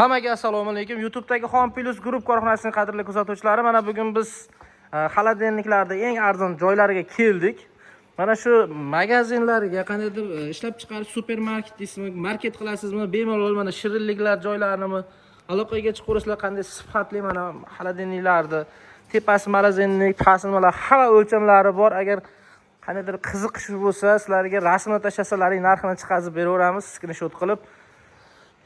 Hammaga assalomu alaykum. YouTube'dagi Home Plus Group korxonasining qadrli kuzatuvchilari, mana bugun biz xolodilniklarda eng arzon joylariga keldik. Mana shu magazinlarga qandaydir ishlab chiqarish supermarket deysizmi, market qilasizmi, bemalol mana shirinliklar joylarini aloqaga chiqaverasizlar, qanday sifatli mana xolodilniklarni tepasi морозильник, pasti mana hamma o'lchamlari bor. Agar qandaydir qiziqish bo'lsa, sizlarga rasmini tashlasalaring, narxini chiqazib beraveramiz, skrinshot qilib.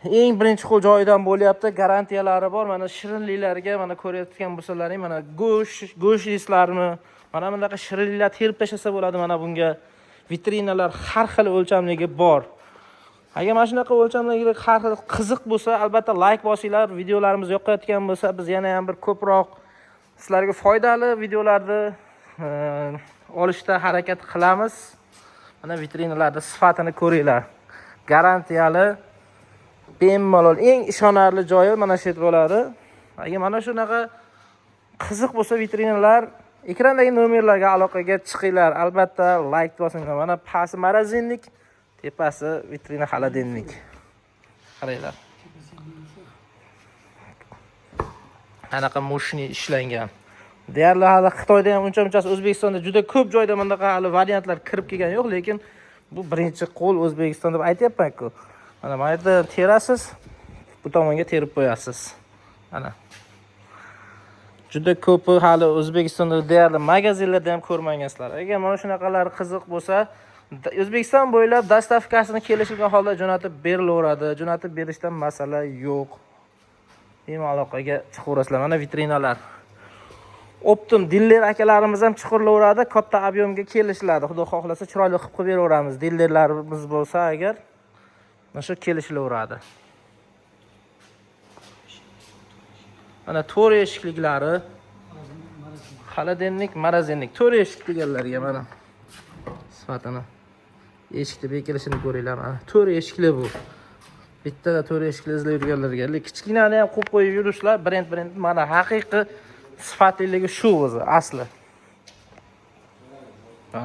Eng birinchi qo'l joyidan bo'lyapti, garantiyalari bor. Mana shirinliklarga mana ko'rayotgan bo'lsalaring, mana go'sht deysizlarmi, mana bunaqa shirinliklar terib tashlasa bo'ladi. Mana bunga vitrinalar har xil o'lchamligi bor. Agar mana shunaqa o'lchamligi har xil qiziq bo'lsa, albatta layk bosinglar. Videolarimiz yoqayotgan bo'lsa, biz yana ham bir ko'proq sizlarga foydali videolarni olishda harakat qilamiz. Mana vitrinalarni sifatini ko'ringlar, garantiyali, bemalol eng ishonarli joyi mana shu yer bo'ladi. Agar mana shunaqa qiziq bo'lsa vitrinalar, ekrandagi nomerlarga aloqaga chiqinglar, albatta layk bosinglar. Mana pasti морозильник, tepasi vitrina холодильник, qaranglar, anaqa мощный ishlangan. Deyarli hali Xitoyda ham uncha munchasi, O'zbekistonda juda ko'p joyda bunaqa hali variantlar kirib kelgani yo'q, lekin bu birinchi qo'l O'zbekiston deb aytyapman-ku. Mana yerda terasiz, bu tomonga terib qo'yasiz. Mana juda ko'pi hali O'zbekistonda deyarli magazinlarda ham ko'rmagansizlar. Agar mana shunaqalar qiziq bo'lsa, O'zbekiston bo'ylab доставка sini kelishilgan holda jo'natib berilaveradi. Jo'natib berishdan masala yo'q, bemalol aloqaga chiqaverasizlar. Mana vitrinalar оптом diler akalarimiz ham chiqarilaveradi, katta объем ga kelishiladi. Xudo xohlasa, chiroyli qilib qo'yib beraveramiz. Dilerlarimiz bo'lsa agar, mana shu kelishilaveradi. Mana to'rt eshikliklari, холодильник, морозильник, to'rt eshik deganlarga mana sifatini, eshikni bekilishini ko'ringlar. Mana to'rt eshikli bu. Bittada to'rt eshikli izlab yurganlarga, lekin kichkinani ham qo'yib qo'yib yurishlar, brend brend, mana haqiqiy sifatliligi shu o'zi asli. Ha.